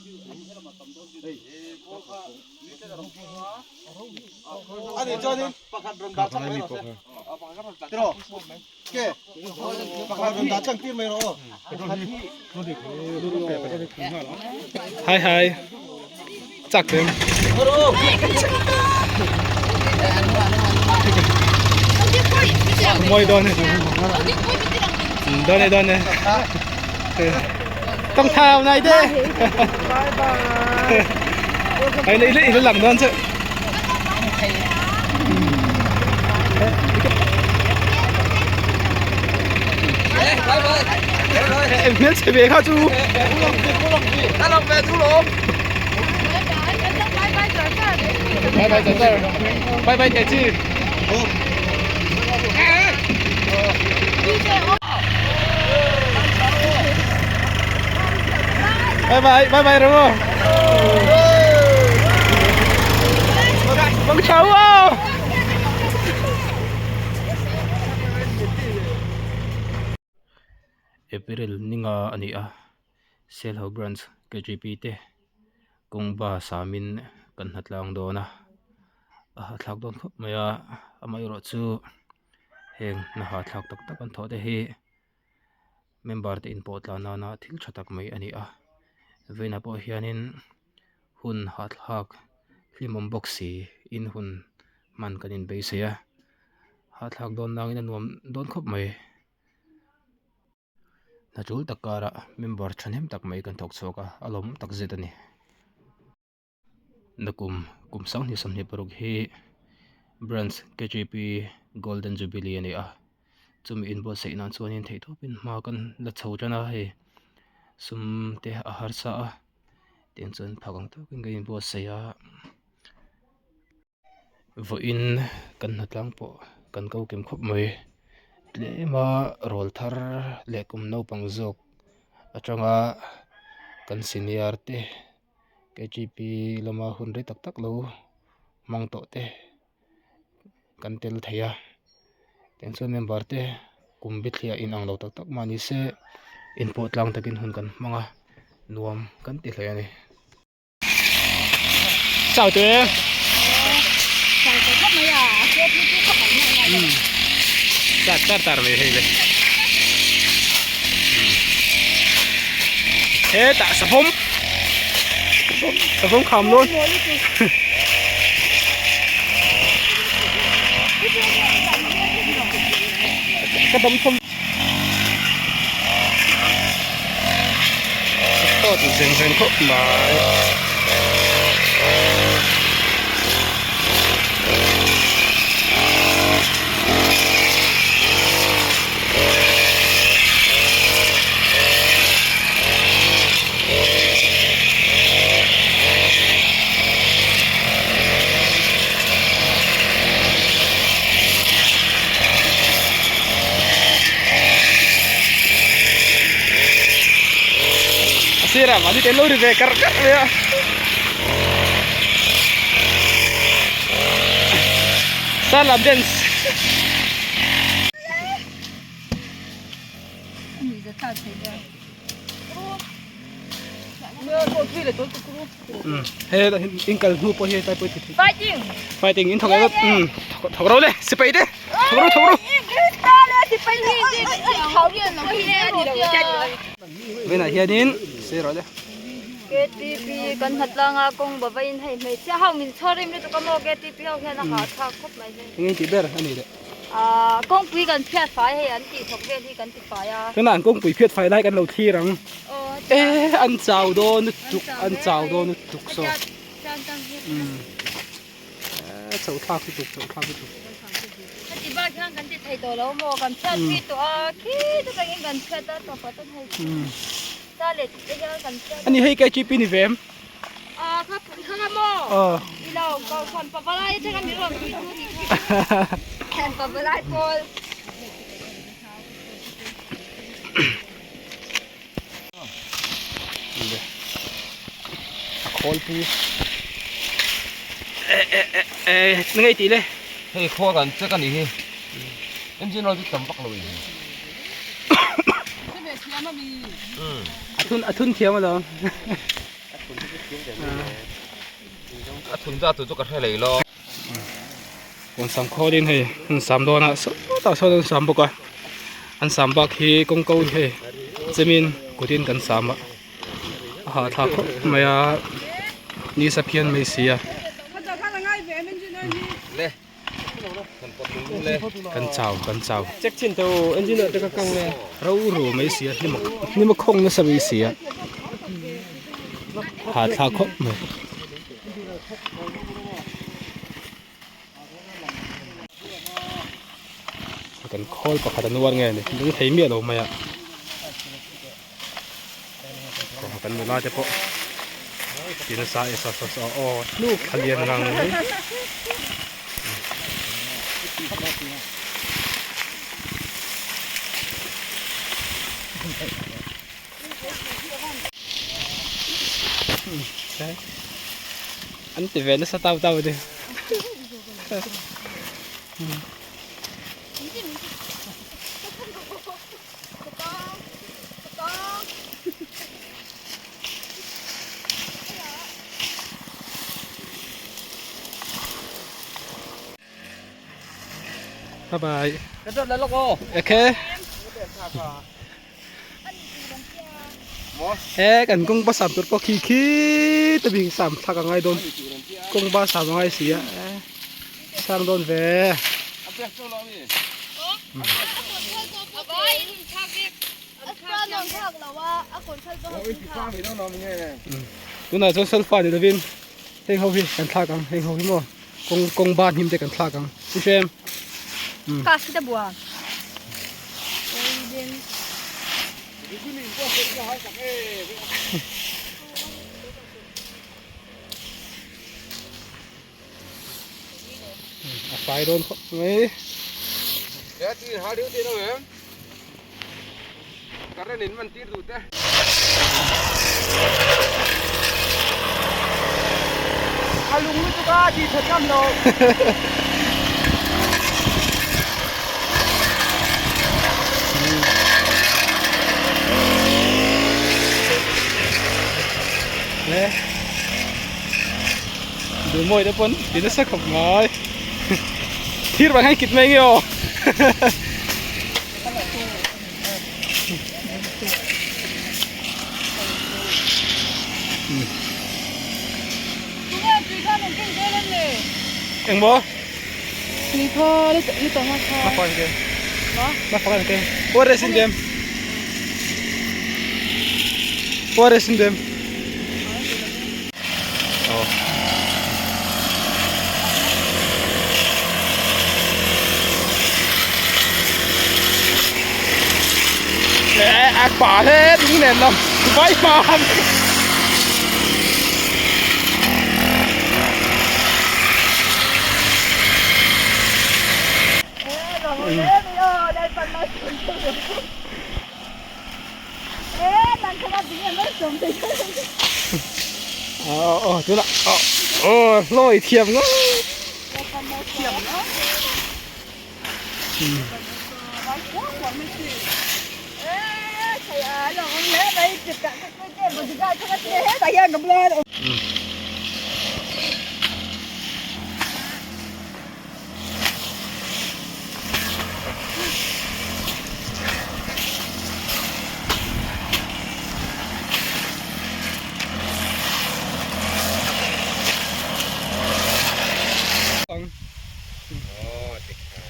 Hi hi chak em mawi dawn e dawn e dawn e tawng thau nai te hei i la lang dawn chu. Em hmel chhe ve kha chu. Bye bye char char. Bye bye thei chi. Bye bye bye bye ro. Bang chau aw. April ninga a ni a Selho branch K_G_P te kawng bus ah min kan hna tlang dawn a a hahthlak dawn khawp mai a amaherawh chu heng hna hahthlak tak tak an thawh te hi member te inpawh tlan nana thil tha tak mai a ni a vawiinah pawh hianin hun hahthlak hlimawm bawk si in hun hman kan inbeisei a hahthlak dawn nangin a nuam dawn khawp mai. Hna tul tak karah member thahnem tak mai kan thawk chhuak a a lawm tak zet a ni. Nakum kum sanghnih 26 hi branch K_G_P golden jubilee a ni a chumi inbuatsaih nan chuanin theihtawpin hma kan la chho tan a hei sum te a harsa a tiang chuan phak ang tawkin kan inbuatsaih a. Vawiin kan hnatlang pawh kan ko kim khawp mai tlem a rawl thar leh kum naupang zawk atanga kan senior te K_G_P lama hun rei tak tak lo hmang tawh te kan tel thei a tiang chuan member te kum bithliah inang lo tak tak mah ni se inpawh tlang takin hun kan hmang a nuam kan ti hle a ni. Chau te. Tar tar tar mai hei le. He tah savawm. Savawm kham luôn. Ka dam thum. Tawt zen zen khawp mai. A sirah mahni te lo ri ve kar kar mai a Salam dance He in kal hnu pawh hi tlai pawh i ti thei Fighting! Fighting in thawk emaw umm thawk ro le sipai te thawk ro thawk ro Vawiinah hianin sei rawh le. KTP kan hna tlanga kawng bava in hei hmeichhia ho min chhawr rim lutuk a maw KTP ho hian a hahthlak khawp mai hi. Eng eng tih ber a ni le? Ahh kawngpui kan phiat fai hei an tih thawk vel hi kan ti fai a. Tunah an kawngpui phiat fai lai kan lo thlir ang. E an chau dawn lutuk an chau dawn lutuk saw. Umm e chho thlak lutuk chho thlak lutuk. Heti bak hian kan ti thei tawh lo maw kan phiat pui tawh a khi chu tangin kan phiat a tawpah chuan hei sa leh te hian kan phiat. Ani hei KGP ni ve em? A kha kha kha maw? Aw. Ni lo kohhran pavalai atanga min rawn pui tu ni kha. Pavalai pawl. A khawl pu e e e e ngei tih le hei khua kan check a nih hi engine oil chu tam vak lo in a thun a thun thiam alawm. A thun zat tur chu ka hre lei lo. Kawn sam khawlin hei an sam dawn a sawtah sawn an sam bawk a an sam bak hi kawng ko hi hei chemin kutin kan sam a a hahthlak khawp mai a nisa phian mai si a. Kan chau kan chau check chin teu engineer te ka kang le ro ru mai si a hnim hnim a khawng nasa mai si a hahthlak khawp mai. Kan khawl pakhat an uar nge ni lung thei miah lo mai a kan nula te pawh ti nasa e saw saw saw aw hnuk thla lian ngang mai. An ti ve nasa tau tau a ni. Bye bye. Okay. He kan kawng ba sam tur pawh khi khi te bik sam thlak a ngai dawn kawng ba sam a ngai si a sang dawn ve. Tunah chuan solfa ni lovin heng ho hi kan thlak ang heng ho hi maw kawng kawng ban hnim te kan thlak ang i hrem. A fai dawn khawp mai. A lung lutuk a tih that ngam lo. Le duh mawi te pawn ti nasa khawp mai thir vang hian kit mai nge aw. Eng maw? A pah hle ding nen lam vai hman Ờ ờ tunah ờ hlawi thiam ngawt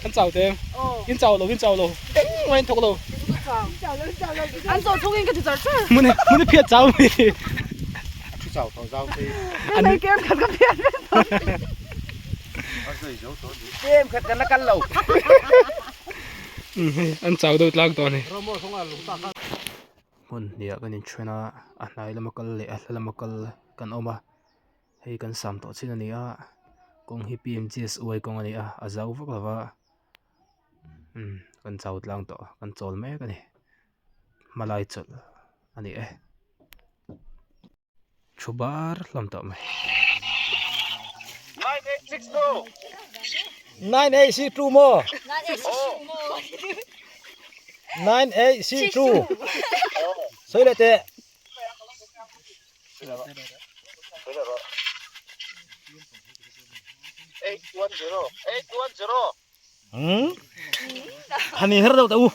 An chau te in chau lo in chau lo engmah in thawk lo An chau thawk in ka ti char char Muni muni phiat chau mi Thu chau tawh zau te An kem khat ka phiat vek tawh Kem khat kan la kal lo An chau deuh tlang tawh a ni. Hmun hniah kan inthen a a hnai lama kal leh a hla lama kal kan awm a. Hei kan sam tawh chin a ni a kawng hi P_M_G_S_Y kawng a ni a a zau vak lo va umm kan chau tlang tawh kan chawl mek a ni hmalai chawlh a ni e thu bar hlawm tawh mai. 9862 maw? 9862 Sawi leh teh. Hani her deuh teh u.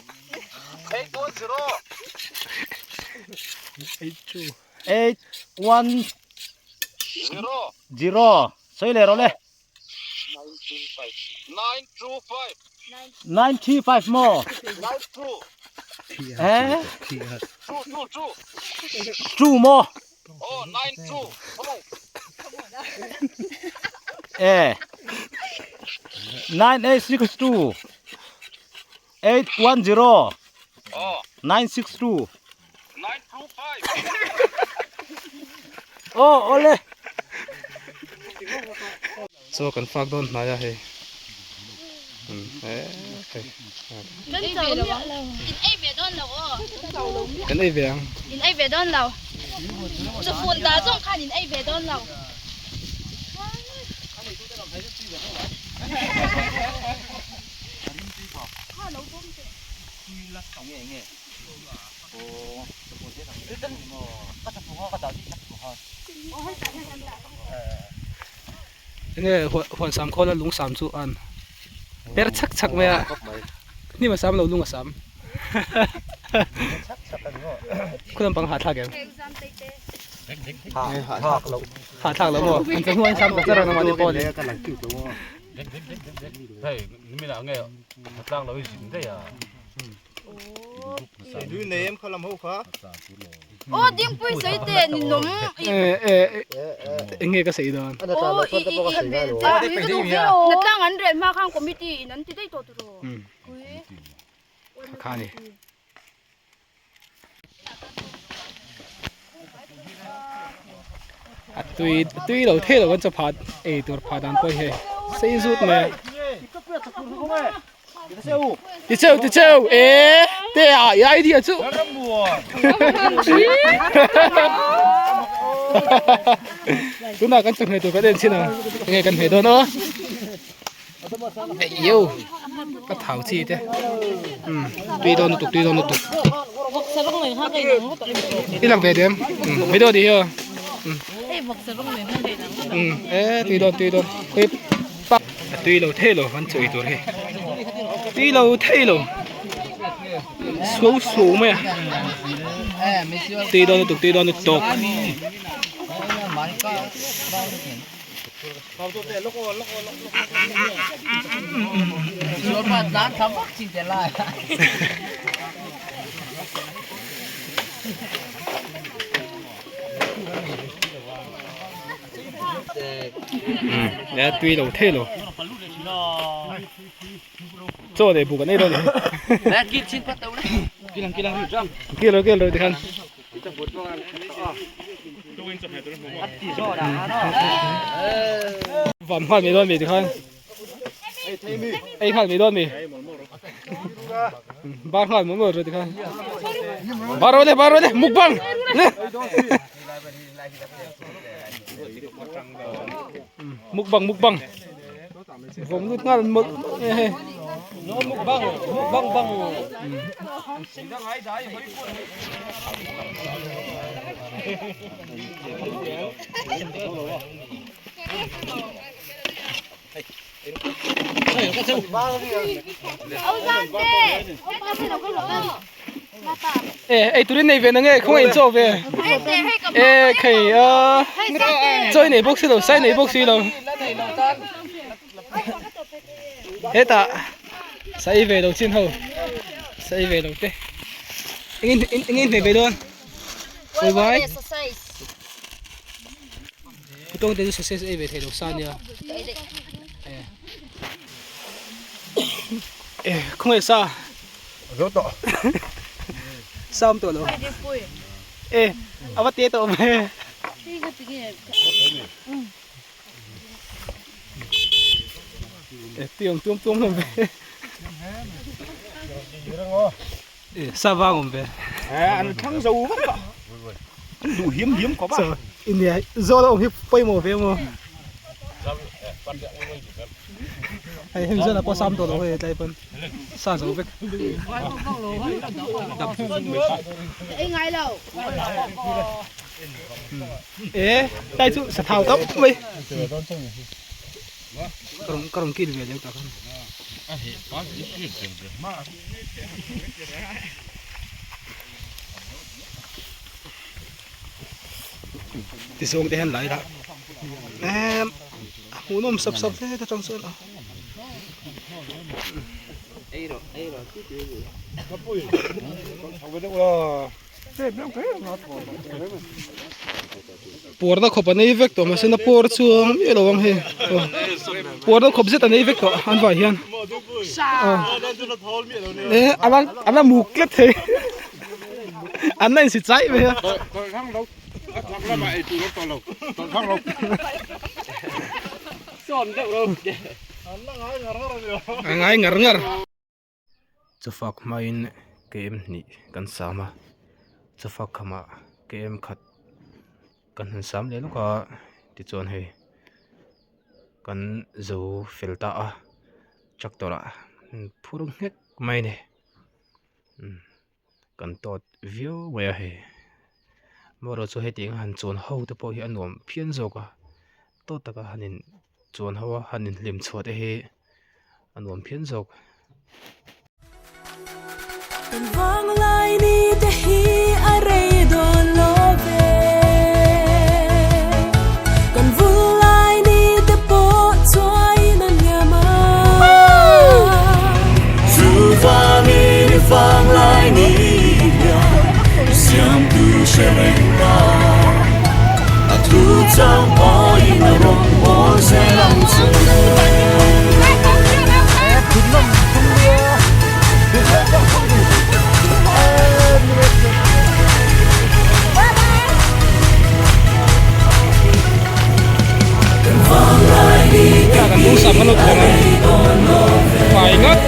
8 1 0 sawi leh rawh le. 9 3 5 maw? Eh? 2 maw? Eh. 9 8 6 2 8 1 0 9 6 2 Aw awle. Chaw kan fak dawn hnai a hei. Kan ei ve lo ang. In ei ve dawn lo aw. Kan ei ve ang. In ei ve dawn lo. Chawfun dah zawng khan in ei ve dawn lo. Enge huan sam khawl a lung sam chu an per chhak chhak mai a hnim a sam lo lung a sam khu lampang hahthlak em hahthlak lo maw an chawhnu an sam tak zar a mahni pawh a ni. Aw dingpui sawi te ni nawm Eng nge ka sawi dawn? Aw i i i Hnatlang an rel hma khan committee in an ti daih tawh tiraw? Kha kha ani. A tui tui lo thei lo kan chaw phat ei tur phat dan pawh hi hei sei zut mai a. Ti cheu ti cheu e te a i idea chu. Tunah kan chawhmeh tur kan en chhin a enge kan hmeh dawn aw. Eiu ka thau chi te umm tui dawn lutuk tui dawn lutuk i lang ve dem umm video tih hi aw umm e tui dawn tui dawn khawi pa a tui lo thei lo an chawi tur hi tui lo thei lo suau suau mai a tui dawn lutuk tui dawn lutuk. Nè tui lo thei lo chaw leh buk an ei dawn a ni kil rawh kil rawh tikhan. Van nghal mai dawn mi tikhan ei nghal mai dawn mi bar nghal maw maw rawh tikhan bar rawh le bar rawh le mukbang le mukbang mukbang vawm lut nghal mawlh mawlh e hei mukbang mukbang bang E ei turin nei ve na nge khawngaih in chaw ve e khei a chawi nei bawk si lo sai nei bawk si lo hetah sai ve lo chin ho sai ve lo te engin engin hmeh ve dawn sawi vai Putawng te chu sausage ei ve thei lo sa nia e khawngaih sa Zo tawh. Sa awm tawh lo. E a va te tawh mai. E tui awm tuam tuam hlawm ve. E sa vang awm ve. E an thlang zo vek a. An duh hiam hiam khawp a. Inia zawl a awm hi pawimawh ve maw. Hei hemi zawnah pawh sam tawh lo hei tlai pawn sa zo vek. Ei ngai lo. E tai chu sathau tam mai ka rawn ka rawn kil ve leh tak a ti zawng te hian la ila em a hmuhnawm sap sap hle te tang chuan a. Puarna khawp an ei vek tawh mahse na puar chuang miah lo ang hei puarna khawp zet an ei vek tawh an vai hian e ala ala muk tlat thei an la insi chai mai a. A ngai ngar ngar. Chawfak hmain kem hnih kan sam a chawfak khamah kem khat kan han sam leh lawk a tichuan hei kan zo fel ta a tractor ah phur nghek mai a ni kan tawt viau mai a hei amaherawhchu chu hetiang a han chuan ho te pawh hi a nuam phian zawk a tawt taka han in chuan ho a han inhlim chhuah te hi a nuam phian zawk. Kan vanglai ni te hi a rei dawn lo ve Kan vullai ni te pawh chuaiin a liam a Chuvangin i vanglai ni hian Siamtu hre reng la A thu chang pawhin a rawn bawl zel ang che. Kan duhsam kan lo thawng a fai ngat.